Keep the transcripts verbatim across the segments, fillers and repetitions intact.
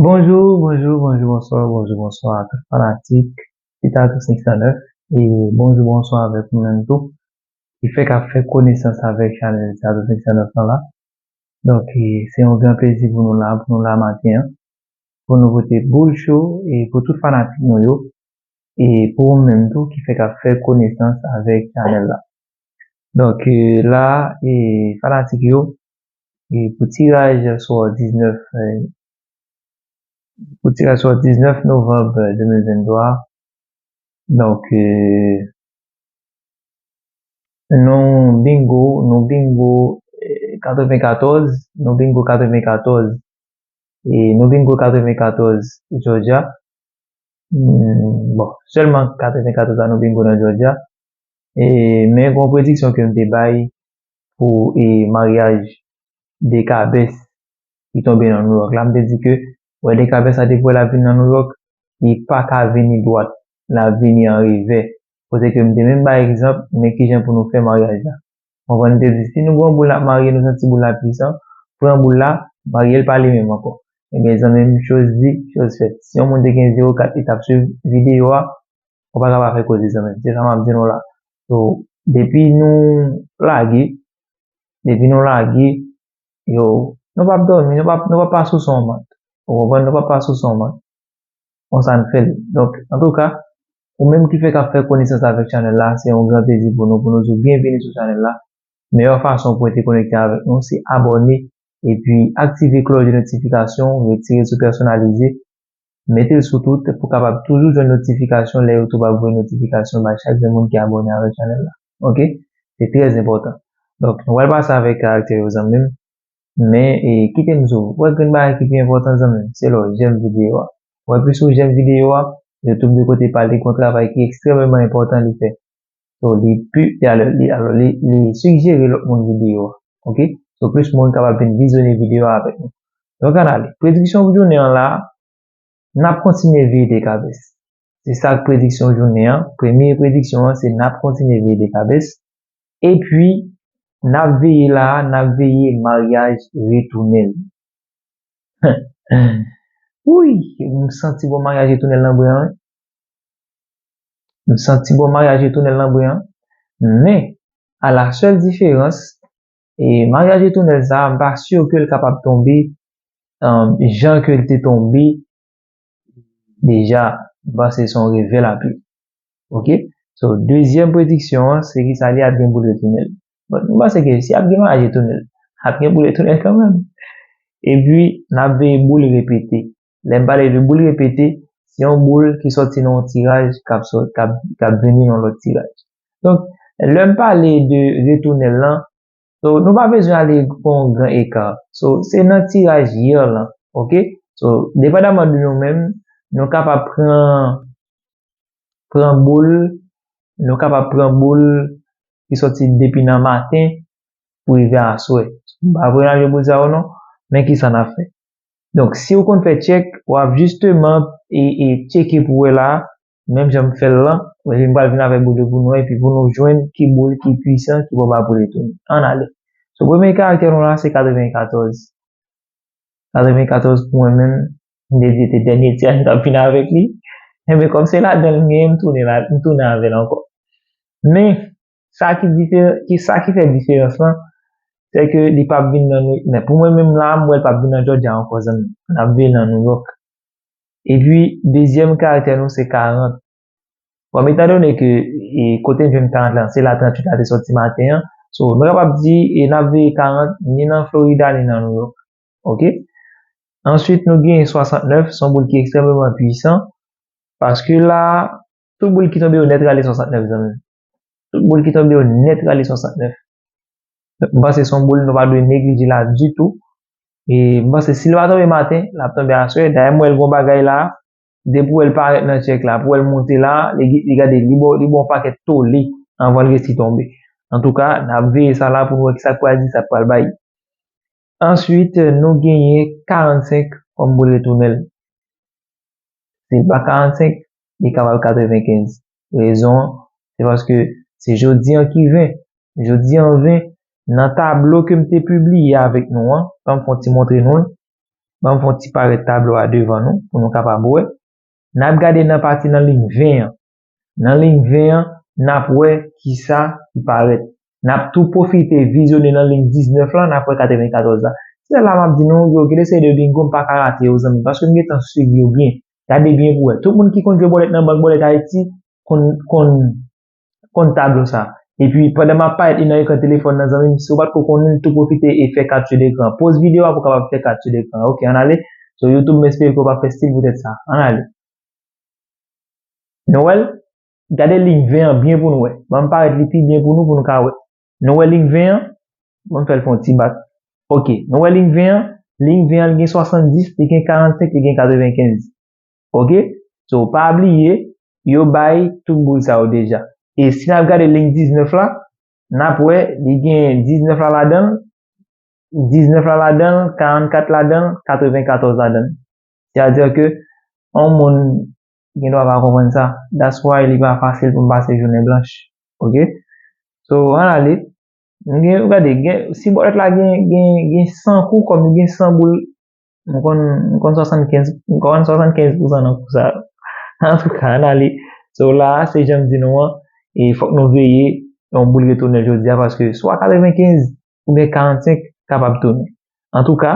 Bonjou, bonjou, bonjou, bonswa, bonjou, bonswa a tout fanatik Titatou senk san nèf. E bonjou, bonswa avèk ou menm tou ki fèk ap fè konesans avèk chanèl Titatou senk san nèf lan la. Donk, e, se yon gran plezi pou nou la, pou nou la maten an, pou nou pote boul cho e pou tout fanatik nou yo, e pou ou menm tou ki fèk ap fè konesans avèk chanèl la. Donk, e, la, e, fanatik yo, e pou tiraj sò diznèf, e, pou tiraj sò diznèf novanm de mil venntwa. Donk, e, nou bingo, nou bingo, e, katrevenkatòz, nou bingo katrevenkatòz, e nou bingo katrevenkatòz Georgia. Hmm, bon, sèlman katrevenkatòz la nou bingo nan Georgia. E, men gon prediksyon ke m te bay pou, e, maryaj Dekabès ki tonbe nan Nouyòk la. M te di ke, wè, Dekabès la depi wè l ap vin nan Nouyòk, li pa ka vini dwat, l ap vini an revè. Kote ke m te menm bay egzanp, men kijan pou nou fè maryaj la. Konprann, m te di, si nou gen yon boul n ap marye, nou santi boul la pwisan, pran boul la, marye l pa li menm ankò. Ebyen, zanmi m, choz di, choz fèt. Si yon moun te gen zewo kat, li t ap swiv videyo a, ou pa ka pa fè koze, zanmi m. Se sa m ap di nou la. So, depi nou lage, depi nou lage, yo, nou p ap dòmi, nou p ap, nou p ap pa sou son mank. Ou konprann, nou p ap pa sou son mank. Konsa n fè l. Donk, antouka, ou menm ki fèk ap fè konesans avèk chanèl la, se yon gran plezi pou nou, pou nou di w byenveni sou chanèl la. Meyè fason pou w rete konekte avèk nou, se abòne, epi aktive klòch de notifikasyon, retire l sou pèsonalize, mete l sou tout pou w kapab toujou jwenn notifikasyon lè YouTube ap voye notifikasyon bay chak grenn moun ki abòne avèk chanèl la. Oke? Se trè enpòtan. Donk, nou pral pase avèk karaktè yo, zanmi m. Men, e, kite m di w, wè grenn bagay ki pi enpòtan, zanmi m, se lè w jèm videyo a. Wè, plis ou jèm videyo a, YouTube de kote pa l, li gon travay ki ekstrèmeman enpòtan li fè. So, li pi, li, alò, li, alò, li, li sijere lòt moun videyo a. Oke? So, plis moun kapab vin vizyonnen videyo a avèk nou. Donk, ann ale. Prediksyon pou jounen an la, n ap kontinye veye Dekabès. Se sa k prediksyon jounen an. Premye prediksyon an, se n ap kontinye veye Dekabès. Epi, n ap veye la a, n ap veye maryaj retounèl. Wouy, m santi bon maryaj retounèl nan bren an, wi. M santi bon maryaj retounèl nan bren an. Men, a la sèl diferans, e maryaj retounèl sa a, m pa si ke l kapab tonbe, um, jan ke l te tonbe deja, m panse se yon revè l ap ye. Oke? So, dezyèm prediksyon an, se ki sa li ap gen boul retounèl. Bon, m panse ke si ap gen maryaj retounèl, ap gen boul retounèl kanmenm. Epi, n ap veye boul repete. Lè m pale de boul repete, se yon boul ki sòti nan yon tiraj k ap sò-, k ap, k ap vini nan lòt tiraj. Donk, lè m pale de retounèl lan, so, nou pa bezwen ale pran yon gran eka. So, se nan tiraj yè lan, oke? So, depandaman de nou menm, nou kapab pran, pran boul, nou kapab pran boul ki sòti depi nan maten pou rive aswè. M pa vle n al jwe boul sa yo non, men ki sa n ap fè? Donk, si w konn fè tchèk, w ap jisteman e, e tcheke pou wè la, menm jan m fè l lan, epi m pral vin avèk boul yo pou nou, epi pou nou jwenn ki boul ki pwisan, ki bò ba pou l retounen. Ann ale. So, premye karaktè nou la, se katrevenkatòz. Katrevenkatòz pou mwen menm, m te di se te dènye tiraj m t ap vin avèk li. Enben, kòm se ladan l m genyen, m tounen la, m tounen avè l ankò. Men, sa ki diferan, ki, sa ki fè diferans lan, se ke li p ap vin nan New, men pou mwen menm la, m wè l p ap vin nan Georgia ankò, zanmi. N ap veye nan New York. Epi, dezyèm karaktè nou, se karant. Bon, etandone ke, e, kote n jwenn karant lan, se la tranntuit la te sòti maten an. So, nou kapab di, e, n ap veye karant, ni nan Florida, ni nan New York. Oke? Answit, nou gen swasantnèf, se yon boul ki ekstrèmeman pwisan. Paske la, tout boul ki tonbe yo nèt rale swasantnèf, zanmi m. Tout boul ki tonbe yo nèt rale swasantnèf. M panse se yon boul nou pa dwe neglije la ditou. E m panse si l pa tonbe maten, l ap tonbe aswè. Dayè, m wè l gon bagay la, depi w wè l parèt nan tchèk la, pou w wè l monte la, li, li gade, li ba w, li ba w yon pakèt tole anvan l resi tonbe. Antouka, n ap veye sa la pou n wè kisa k pral di, sa k pral bay. Answit, nou genyen karannsenk kòm boul retounèl. Si l pa karannsenk, li kapab katrevenkenz. Rezon an, se paske se jodi an ki ven. Jodi an ven, nan tablo ke m te pibliye avèk nou an, ban m fè yon ti montre nou l. Ban m fè yon ti parèt tablo a devan nou pou nou kapab wè. N ap gade nan pati nan liy ven an. Nan liy ven an, n ap wè kisa ki parèt. N ap tou pwofite vizyone nan liy diznèf la, n ap wè katrevenkatòz la. Se la m ap di nou, yo, gen de seri de bingo, m pa ka rate yo, zanmi, paske m gentan swiv yo byen. Gade byen pou wè. Tout moun ki konn jwe bòlèt nan Bank Bòlèt Ayiti, konn, konn, konn tablo sa. Epi, pandan m ap parèt li nan ekran telefòn nan, zanmi m, si w pa t ko konnen l, tou pwofite e fè kapti dekran. Poz videyo a pou w kapab fè kapti dekran. Ok, ann ale. Sou YouTube, m espere ke w pa fè stil poutèt sa. Ann ale. Nou wè l? Gade liy ven an byen pou nou wè. Ban m parèt li pi byen pou nou, pou nou ka wè. Nou wè liy ven an? Ban m fè l fè yon ti bak. Ok, nou wè liy ven an? Liy ven an, li gen swasanndis, li gen karannsenk, li gen katrevenkenz. Ok? So, pa bliye, yo bay tout boul sa yo deja. E si n ap gade liy diznèf la, n ap wè, li gen diznèf la ladan l, diznèf la ladan l, karannkat ladan l, katrevenkatòz ladan l. Sètadi ke yon moun gen dwa pa konprann sa. That's why li pa fasil pou m pase jounen blanch. Ok? So, ann ale. M gen, gade, gen, si bòlèt la gen, gen, gen san kou, kòm li gen san boul, m konn, m konn swasannkenz, m konn swasannkenz pousan nan kou sa yo. Antouka, ann ale. So, la a, se jan m di nou an, e fòk nou veye yon boul retounen jodi a, paske swa katrevenkenz oubyen karannsenk kapab tounen. Antouka,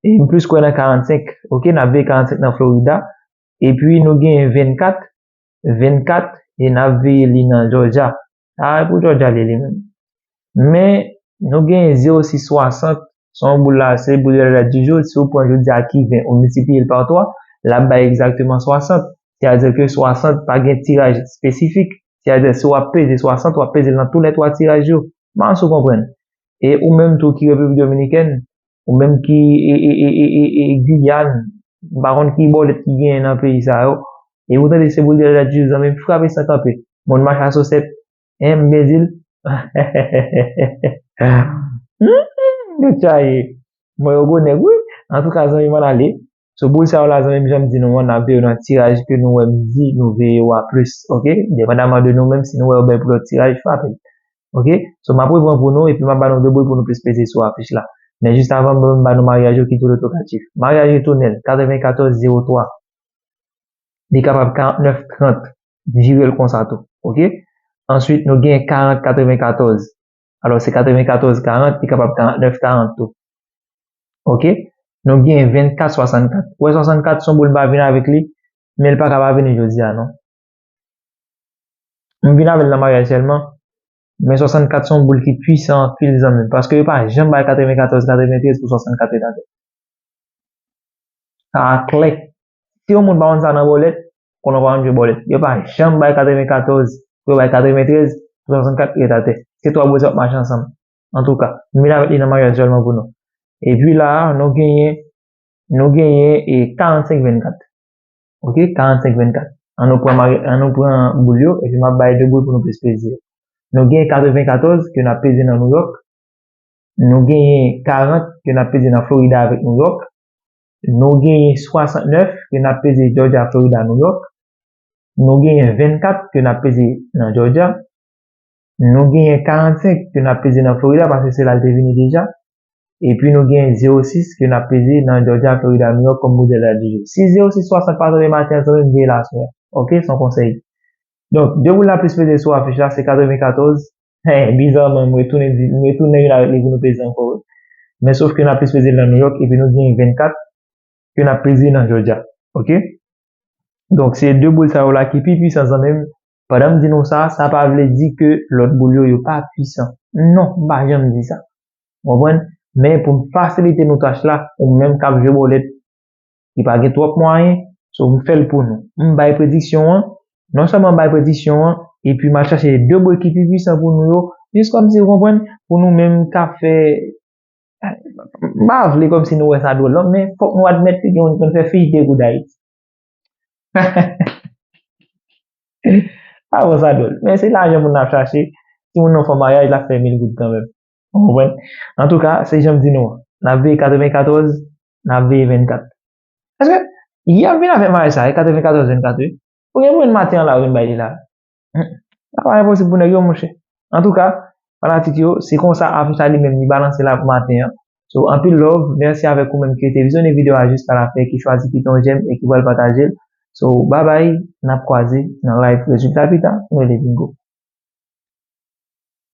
e m plis kwè nan karannsenk, ok, n ap veye karannsenk nan Florida, epi nou gen vennkat, vennkat, e n ap veye li nan Georgia. A, e pou Georgia li ye li menm. Men, nou gen zewo sis swasant, se yon boul la, se boul de la date du jour, si w pran jodi a ki ven, ou miltipliye l pa twa, l ap bay egzakteman swasant. Sètadi ke swasant pa gen tiraj espesifik. Sètadi si w ap peze swasant, w ap peze l nan tou lè twa tiraj yo. M pa konn si w konprann. E ou menm tou ki Repiblik Dominikèn, ou menm ki e, e, e, e, e, e Giyàn, m pa konn ki bòlèt ki genyen nan peyi sa yo. E ou tande se boul de la date du jour, zanmi m, frape san kanpe. Moun mache a sosèt, en, m byen di l. Hmm, yo tchaye. Mwen yo gwo nèg, wi. Antouka, zanmi m, ann ale. So, boul sa yo la, zanmi m, jan m di nou an, n ap veye yo nan tiraj ke nou wè m di nou veye yo a plis, ok? Depandaman de nou menm, si nou wè yo bay pou lòt tiraj, frape l. Ok? So, m ap repran pou nou, epi m ap ba nou de boul pou nou plis peze sou afich la. Men jis avan, mwen menm ba nou maryaj yo ki tou lotokatif. Maryaj retounen, katrevenkatòz zewo twa. Li kapab karantnèf trant. Vire l konsa tou. Ok? Answit, nou gen karant katrevenkatòz. Alò, se katrevenkatòz karant, li kapab karantnèf karant tou. Ok? Nou gen vennkat swasannkat. Ou wè swasannkat, se yon boul m pa vin avèk li, men l pa ka pa vini jodi a, non. M vin avè l nan maryaj sèlman, men swasannkat se yon boul ki pwisan anpil, zanmi m, paske yo pa janm bay katrevenkatòz, katreventrèz pou swasannkat ret atè. Sa a klè. Si yon moun pa konn sa nan bòlèt, konnen w pa konn jwe bòlèt. Yo pa janm bay katrevenkatòz pou yo bay katreventrèz pou swasannkat ret atè. Se twa boul sa yo ap mache ansanm. Antouka, m vin avèk li nan maryaj sèlman pou nou. Epi la a, nou genyen, nou genyen e karannsenk vennkat. Ok, karannsenk vennkat. An nou pran, an nou pran boul yo, epi m ap bay de boul pou nou plis plezi. Nou gen katrevenkatòz ke n ap peze nan Nouyòk. Nou genyen karant ke n ap peze nan Florida avèk Nouyòk. Nou genyen swasantnèf ke n ap peze Georgia, Florida, Nouyòk. Nou genyen vennkat ke n ap peze nan Georgia. Nou genyen karannsenk ke n ap peze nan Florida, paske se la l te vini deja. Epi nou gen zewo sis ke n ap peze nan Georgia, Florida, Nouyòk kòm modèl radyo. Si zewo sis swasant pa tonbe maten an, zanmi m, veye l aswè. Ok, se yon konsèy. Donk, de boul n ap plis peze sou afich la, se katrevenkatòz. Hen, bizarman, m retounen di, m retounen vin avèk li pou nou peze ankò, wi. Men sof ke n ap plis peze l nan Nouyòk, epi nou gen vennkat ke n ap peze nan Georgia. Ok? Donk, se de boul sa yo la ki pi pwisan, zanmi m. Pandan m di nou sa, sa pa vle di ke lòt boul yo, yo pa pwisan. Non, m pa janm di sa. Ou konprann? Men pou m fasilite nou tach la, ou menm k ap jwe bòlèt, ki pa gen twòp mwayen, so m fè l pou nou. M bay prediksyon an, non sèlman m bay prediksyon an, epi m al chache de boul ki pi pwisan pou nou yo, jis kòmsi, ou konprann, pou nou menm k ap fè, m pa vle kòmsi nou wè sa dwòl, non, men fòk nou admèt ke gen moun ki konn fè fich de goud Ayiti. Avan sa dwòl. Men se lajan moun nan ap chache. Si moun nan fè maryaj, l ap fè mil goud kanmenm. Ou konprann? Antouka, se jan m di nou an. N ap veye katrevenkatòz, n ap veye vennkat. Paske, y ap vin avèk maryaj sa, e katrevenkatòz vennkat, wi. Ou gen pou vin maten an la, ou vin bay li la. Hmm. Sa pa enposib pou nèg yo, monchè. Antouka, fanatik yo, se konsa afich la li menm li balanse la pou maten an. So, anpil love, mèsi avèk ou menm ki te vizyonnen videyo a jiska lafen, ki chwazi kite yon j'aime e ki pral pataje l. So, bye bye, n ap kwaze nan live rezilta pita, nou rele bingo.